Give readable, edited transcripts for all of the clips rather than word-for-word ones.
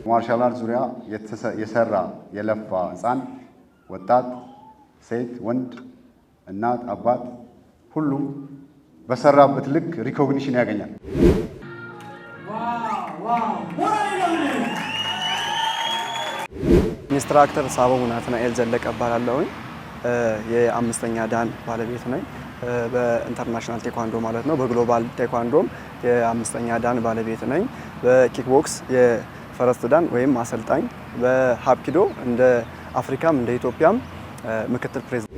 Martial art ዙሪያ የሰራ የለፋ ሕፃን፣ ወጣት፣ ሴት፣ ወንድ፣ እናት፣ አባት ሁሉም በሰራበት ልክ recognition ያገኛል። Wow! ሞራል ይለምን። Instructor ሳበው ናትናኤል ዘለቀ እባላለሁኝ። የአምስተኛ ዳን ባለቤት ነኝ። በ international ቴኳንዶ ማለት ነው። በ global ቴኳንዶም የአምስተኛ ዳን ባለቤት ነኝ። በ kickbox የ first dan ወይም አሰልጣኝ፣ በሀፕኪዶ እንደ አፍሪካም እንደ ኢትዮጵያም ምክትል ፕሬዚዳንት።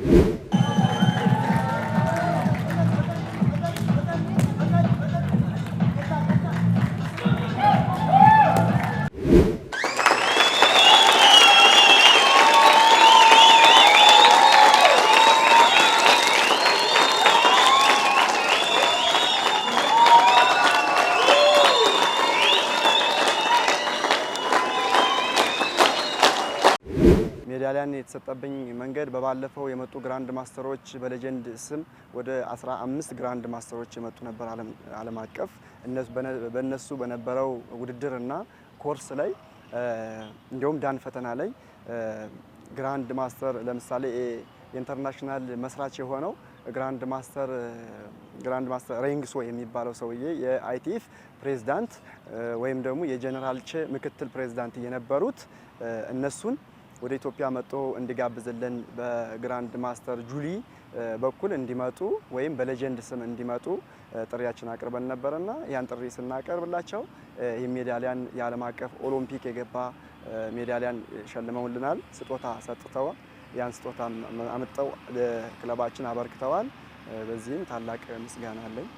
ሜዳሊያን የተሰጠብኝ መንገድ በባለፈው የመጡ grand master ኦች በ legend ስም ወደ 15 grand master ኦች የመጡ ነበር። ዓለም አቀፍ በእነሱ በነበረው ውድድርና ኮርስ ላይ እንዲሁም ዳን ፈተና ላይ grand master ለምሳሌ የ international መስራች የሆነው grand master ሬንግሶ የሚባለው ሰውዬ የ ITF ፕሬዝዳንት ወይም ደግሞ የጀነራል ቼ ምክትል ፕሬዝዳንት የነበሩት እነሱን ወደ ኢትዮጵያ መጥቶ እንዲጋብዝልን በ grand master ጁሊ በኩል እንዲመጡ ወይም በ legend ስም እንዲመጡ ጥሪያችን አቅርበን ነበርና ያን ጥሪ ስናቀርብላቸው ይህ ሜዳሊያን የዓለም አቀፍ ኦሎምፒክ የገባ ሜዳሊያን ሸልመውልናል። ስጦታ ሰጥተዋል። ያን ስጦታ አምጥተው ለክለባችን አበርክተዋል። በዚህም ታላቅ ምስጋና አለኝ።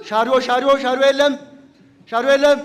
ሻዶ ሻዶ ሻዶ የለም፣ ሻዶ የለም።